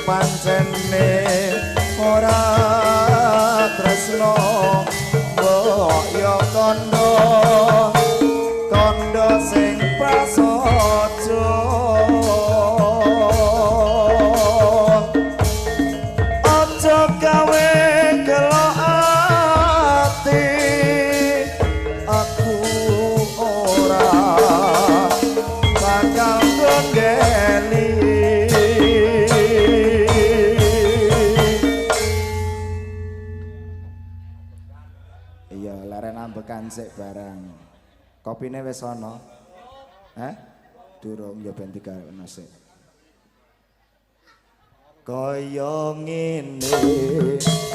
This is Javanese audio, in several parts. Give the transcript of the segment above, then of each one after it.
Pancene ora tresno mbok yo kondo kondo sing prasaja. Aja gawe gelo ati, aku ora bakal gondeli. Iya, leren ambekan sik barang. Kopine wis ana. Hah? Durung ya ben digawe sik. Kaya ngene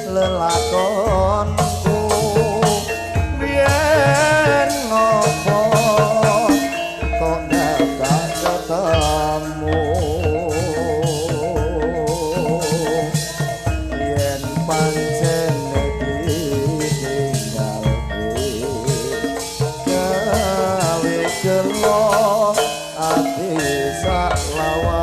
lelakonku biyen ngopo kok dadak ketemu, yen pancene ditinggalke gawe gelo ati sak lawase.